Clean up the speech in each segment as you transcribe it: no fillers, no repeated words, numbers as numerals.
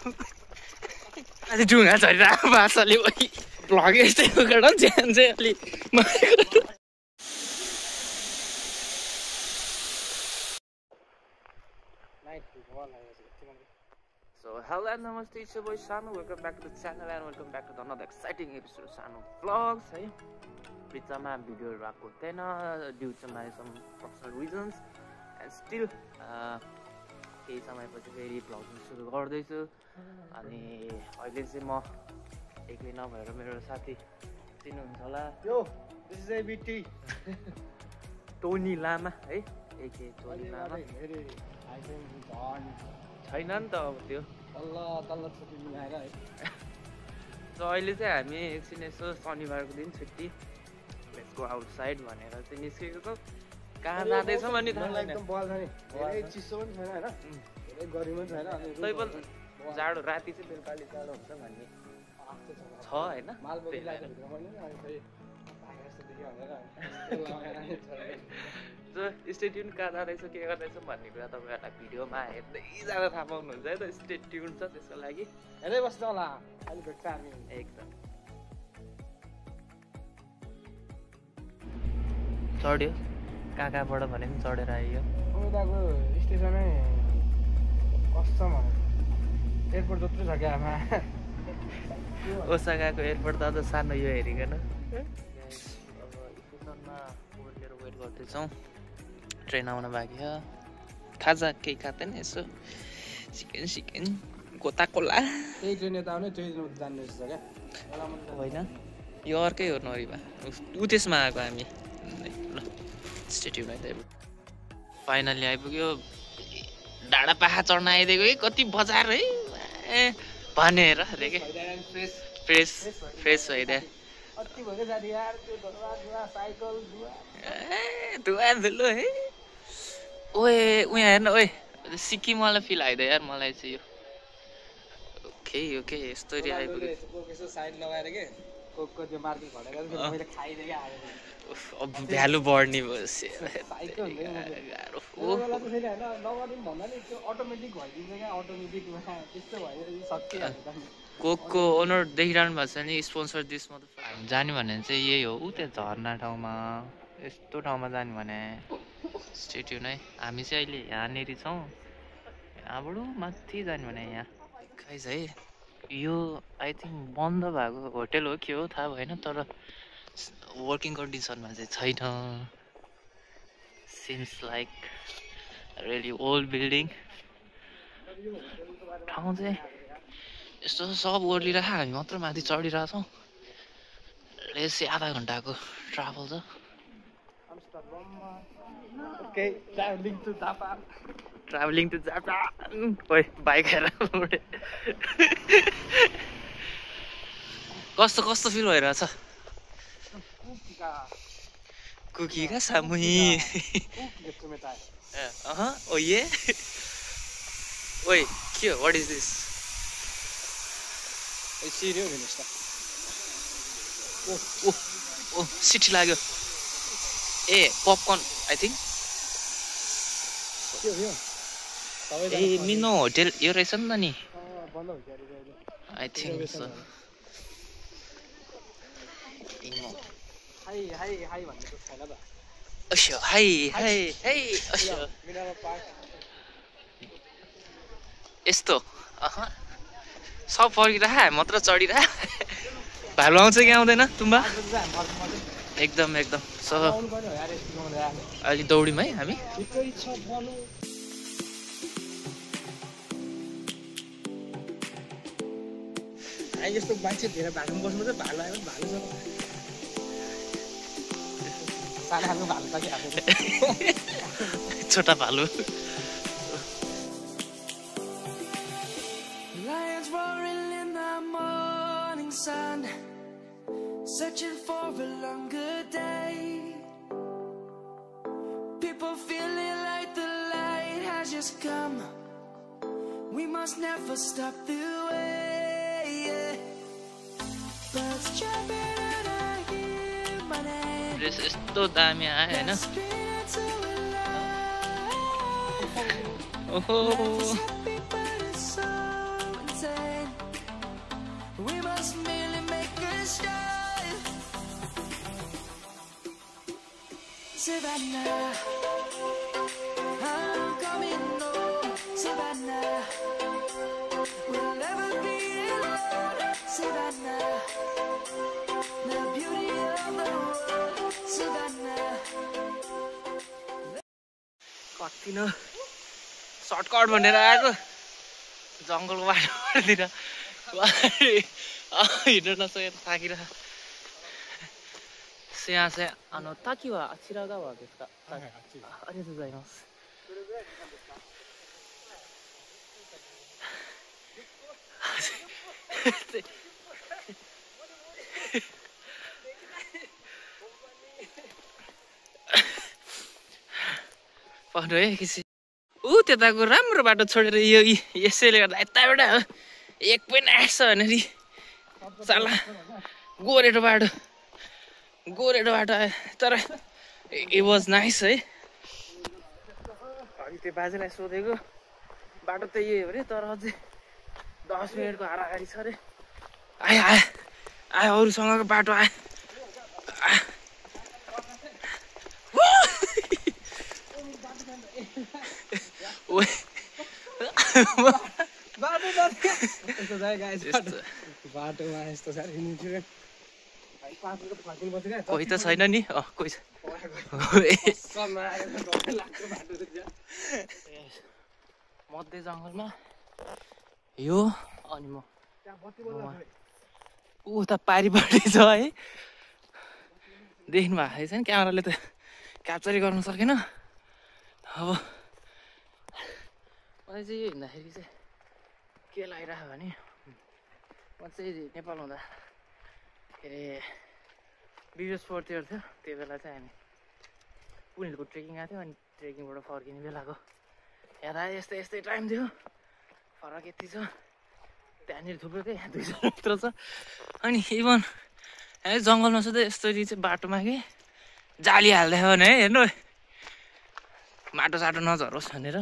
आज ढुङ्गा झरिरहेको बाछाले भ्लग यस्तै उखाड ज्यान चाहिँ अलि So hello and namaste, it's your boy Sanu. Welcome back to the channel and welcome back to another exciting episode of Sanu Vlogs. है बिचमा भिडियोहरु आएको थिएन due to my some personal reasons and still केही समयपछि फेरि vlogging सुरु गर्दैछु अनि अहिले चाहिँ म एक्लै नभएर मेरो साथी चिन्नुहुन्छ होला यो दिस इज एबिटी टोनी लामा है एके टोनी लामा छैन नि त अब त्यो तल्ल छुट्टी मिलाएर है सो अहिले चाहिँ हामी एकछिन यसो शनिबारको दिन छुट्टी लेट्स गो आउटसाइड भनेर चाहिँ निस्केको छौँ कहाँ जाँदैछौँ भन्ने थाहा छैन एकदम बल छ नि धेरै चिसो पनि छैन हैन धेरै गर्मी पनि छैन अनि तैपनि जाडो राति चाहिँ बेलुकाले जाडो हुन्छ भन्ने छ हैन मालबोगी लाइट भित्र पनि अनि फेरि भाइरस देखि भनेर जो स्टे ट्युन कहाँ जाँदैछ के गर्दैछ भन्ने कुरा तपाईँहरूलाई भिडियोमा हेर्दै जाँदा थाहा पाउनुहुन्छ है त स्टे ट्युन छ त्यसको लागि हेर्दै बस्नु होला अहिले भेट्छ हामी एकदम चढ्यो कहाँ कहाँबाट भने पनि चढेर आइयो उताको स्टेसनै कस्तो भने एयरपोर्ट जत्रो छ क्या आमा ओसाकाको एयरपोर्ट त अझ सानो यो हेरिकन अब स्टेसनमा ओर्लेर वेट गर्दैछौँ ट्रेन आउन बाँकी छ खाजा केही खाँदैन यसो चिकन गोता कोला त्यही ट्रेन यता आउने त्यही ट्रेन जाने रहेछ क्या होइन यो अर्कै हो नरिमा ऊ त्यसमा आएको हामी ल स्टेट्युन आइदियो फाइनल्ली आइपुग्यो डाँडा पाखा चढ्न आइदिएको है कति बजार है भनेर अरे के फ्रेस भइदियो धुवा धुलो है ओए उहाँ हेर्नु ओए सिक्किम वाला फिल आइदियो यार मलाई चाहिँ यो ओके यस्तरी आइपुग्यो साइड लगाएर के कोकको त्यो मार्केट घटेर मैले खाइदिएकै आएर अब भ्यालु बढ्ने भयो कोकको ओनर देखिरहनु भएको छ नि स्पोन्सर दिस मतलब हामी जाने भने चाहिँ यही हो ऊ त्यो झर्ना ठाउँमा यस्तो ठाउँमा जाने भने स्टेट्यु नै हामी चाहिँ अहिले यहाँनिर छौँ यहाँबाट माथि जाने भने यहाँ खै है यो आई थिङ्क बन्द भएको होटेल हो के हो थाहा भएन तर वर्किङ कन्डिसनमा चाहिँ छैन seems like really old building ठाउँ चाहिँ यस्तो सब ओर्लिरहेको हामी मात्र माथि चढिरहेछौँ यसै आधा घन्टाको ट्राभल छ ट्राभलिङ टु जापान ओइ बाइक हेर कस्तो फिल भइरहेछ कुकी का सामुही ओए ओए के हो व्हाट इज दिस सिरियो मिनिस्टर ओ सिटी लाग्यो a popcorn I think a मिनो होटल यो रहेछ नि त नि आई थिंक सो हाई भन्ने छैन त अश्यो हाई अश्यो यस्तो सब फर्किरह मात्र चढिरह भालु आउँछ कि आउँदैन तुम्बा एकदम स अलि दौडौँ है हामी यस्तो मान्छे धेरै भालुमा बस्नु चाहिँ भालु आयो भालु सानो खालको भालु त के आएको छोटा भालु Searching for a longer day. People feeling like the light has just come. We must never stop the way. Birds jumping and I hear my name. This is so damn yeah, है ना? Oh. maintain. We must merely make a start. Savannah, I'm coming home. Savannah, we'll never be alone. Savannah, the beauty of the world. Savannah. कति न shortcut भनेर आएको जङ्गलको बाटोतिर हिँड्न नसकेर थाकेर यहाँ चाहिँ ताकि वा छिरागा वा त्यसका अनि त जाइनुहोस् पढ्नु है किसी त्यताको राम्रो बाटो छोडेर यो यसैले गर्दा यताबाट एक पनि आएछ भनेर साला गोरेटो बाटो आयो तर इट वाज नाइस है। अघि त्यो बाजेलाई सोधेको बाटो त यही हो अरे तर अझै 10 मिनटको हाराहारी छ अरे। आयो अरूसँगको बाटो आयो। बाटोमा यस्तो साह्रै कोही त छैन नि कोही छ मध्य जङ्गलमा यो अनि म उता पारिपट्टि छ है देख्नु भएको छैन क्यामेराले त क्याप्चरै गर्न सकेन। अब मलाई चाहिँ यो हिँड्दाखेरि चाहिँ के लागिरहेको भने म चाहिँ नेपाल हुँदा के अरे बिबिएस 4th इयर थियो त्यो बेला चाहिँ हामी पुनिलको ट्रेकिङ गएको थियो अनि ट्रेकिङबाट फर्किने बेलाको याद आयो। यस्तै टाइम थियो फरक यति छ त्यहाँनिर थुप्रो क्या 200 मिटर छ अनि इभन है जङ्गलमा सधैँ यस्तरी चाहिँ बाटोमा के जाली हाल्दै हो भने हेर्नु माटो साटो नझरोस् भनेर।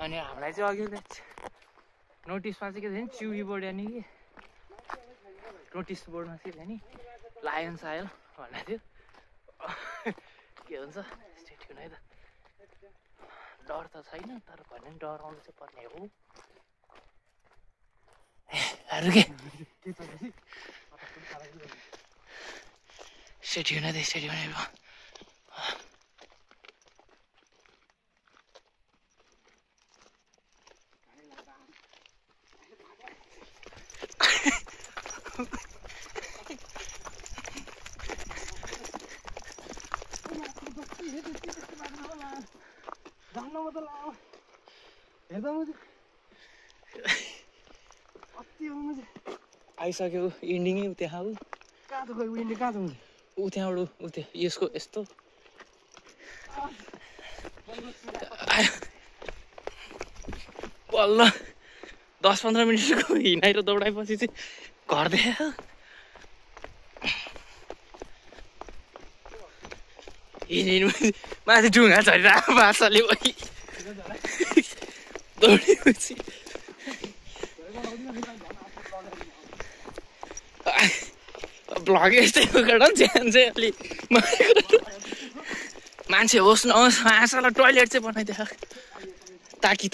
अनि हामीलाई चाहिँ अघि नोटिसमा चाहिँ के थियो नि चिउरी बोर्ड यानि कि नोटिस बोर्डमा चाहिँ थियो नि लायन्स आयो भनेको थियो। के हुन्छ स्टे ट्युन है त। डर त छैन तर भने पनि डर आउनु चाहिँ पर्ने हो। के स्टे ट्युन है त स्टे ट्युन है। आइसक्यो इन्डिङै त्यहाँ कहाँ त गयो विन्डी कहाँ त हुन्छ त्यहाँबाट यसको यस्तो बल्ल 10-15 मिनटको हिँडाइ र दौडाएपछि चाहिँ घर देखायो। माथि ढुङ्गा झरिरहेको बाछाले दौडेपछि भ्लग यस्तै ज्यान चाहिँ अलिक मान्छे होस् नहोस् आशालाई टोइलेट चाहिँ बनाइदियो ताकि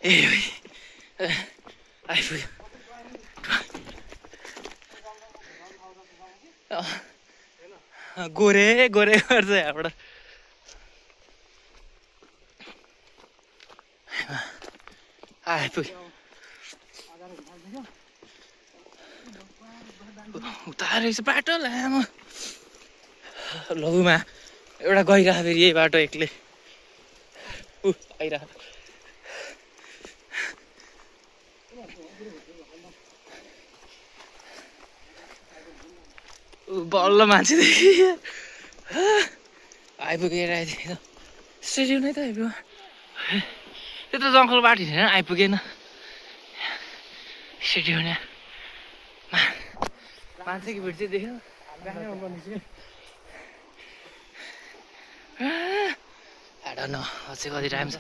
ए आइपुग्यो। गोरे गर्छ यहाँबाट आइपुग्यो। उता रहेछ बाटो लामो लघुमा एउटा गइरहेको फेरि यही बाटो एक्लै आइरहेको बल्ल मान्छे आइपुगेर स्टेडियम नै त आइपुग्यो। त्यो त जङ्गल बाटो हिँडेर आइपुगेन स्टेडियम मान्छेको भिड चाहिँ देख्यो। I don't know, अझै कति टाइम छ।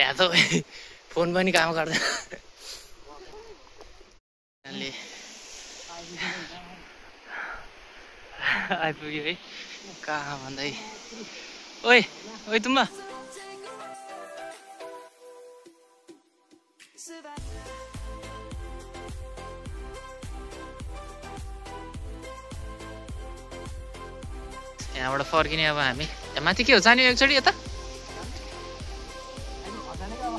यहाँ त फोन पनि काम गर्दैन आइपुग्यो है कहाँ भन्दै ओइ ओइ तुम्बा यहाँबाट फर्किने अब हामी माथि के हो जाने एकचोटि यता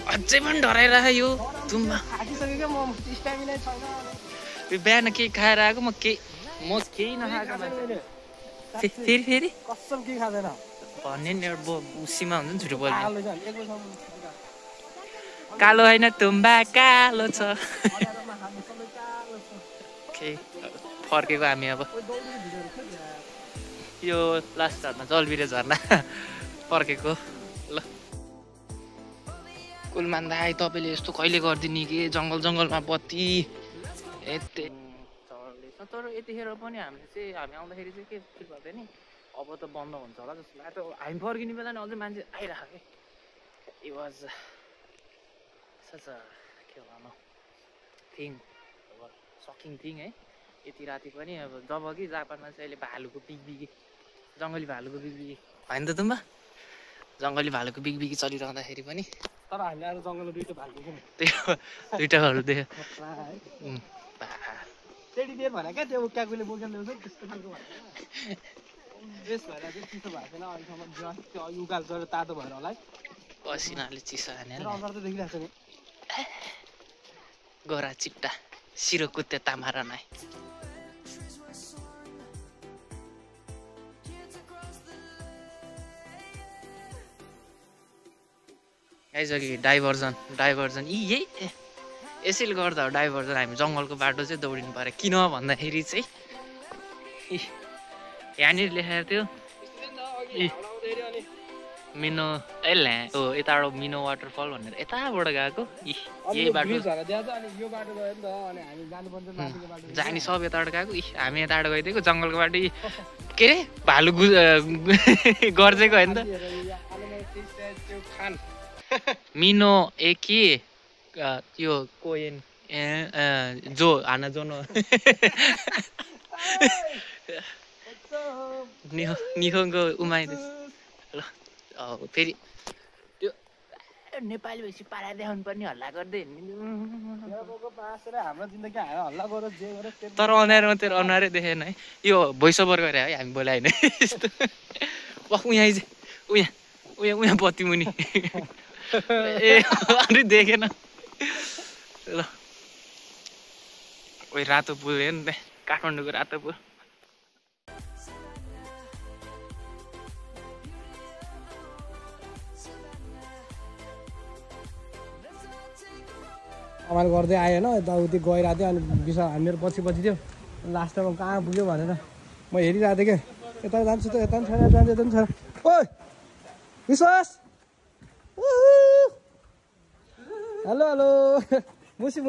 अझै पनि डराइरह यो तुम्बा बिहान केही खाएर आएको म केही नखाएको मान्छे फेरि कसम के खादैन भन्ने नि एउटा उसीमा हुन्छ नि झुटो बोल्ने कालो होइन तुम्बा कालो छ फर्केको हामी अब यो लास्ट झर्ना जलबिरे झर्ना फर्केको ल कुलमान दाइ तपाईँले यस्तो कहिले गरिदिने कि जङ्गलमा बत्ती यति चल्दैछ तर यतिखेर पनि हामी आउँदाखेरि चाहिँ के फिल गर्थ्यो नि अब त बन्द हुन्छ होला जस्तो लाग्यो हामी फर्किने बेला नि अझै मान्छे आइरहेको इट वाज सच के भनौँ थिङ अब सकिङ थिङ है यति राति पनि अब जब कि जापानमा चाहिँ अहिले भालुको बिगबिगी जङ्गली भालुको बिगबिगी होइन त तुम्बा जङ्गली भालुको बिगबिगी चलिरहँदाखेरि पनि तर हामीले आज जङ्गलमा दुईटा भालु देख्यौँ त्यो दुईटा भालु देख्यो त्यति देर भने क्या त्यो क्याकुले बोकेर ल्याउँछ त्यस्तो खालको बेस भएर चाहिँ चिसो भएको छैन अहिलेसम्म त्यो उकाल चढेर तातो भएर होला है पसिनाले चिसो हानेर अनुहार त देखिरहेको छ नि गोरा चिट्टा सिरो कुत्ते तामारा नाइ आइसक्यो डाइभर्जन यही यसैले गर्दा हो डाइभर्जन हामी जङ्गलको बाटो चाहिँ दौडिनु पर्यो किन भन्दाखेरि चाहिँ यहाँनिर लेखेको थियो मिनो हो यताबाट मिनो वाटरफल भनेर यताबाट गएको यही बाटो जाने सब यताबाट गएको हामी यताबाट गइदिएको जङ्गलको बाटो के अरे भालु गर्जेको होइन त मिनो एकी त्यो कोएन जो हाना जोनो निहोङको उमाइदिस ल फेरि त्यो नेपाली भएपछि पारा देखाउनु पर्ने हल्ला गर्दै तर अनुहारमा तेरो अनुहारै देखेन है यो भोइस ओभर गरे है हामी बोलायो होइन यस्तो उहाँ बत्ती मुनि ए अनि देखेन ल कोही रातो पुल हेर्नु त्यहाँ काठमाडौँको रातो पुल रमाइलो गर्दै आयो होइन यताउति गइरहेको थियो अनि विशाल हामीहरू पछि थियो लास्टमा कहाँ पुग्यो भनेर म हेरिरहेको थिएँ क्या यता जान्छु त यता पनि छैन जान्छ यता पनि छैन ओ विश्वास हेलो हेलो मुसी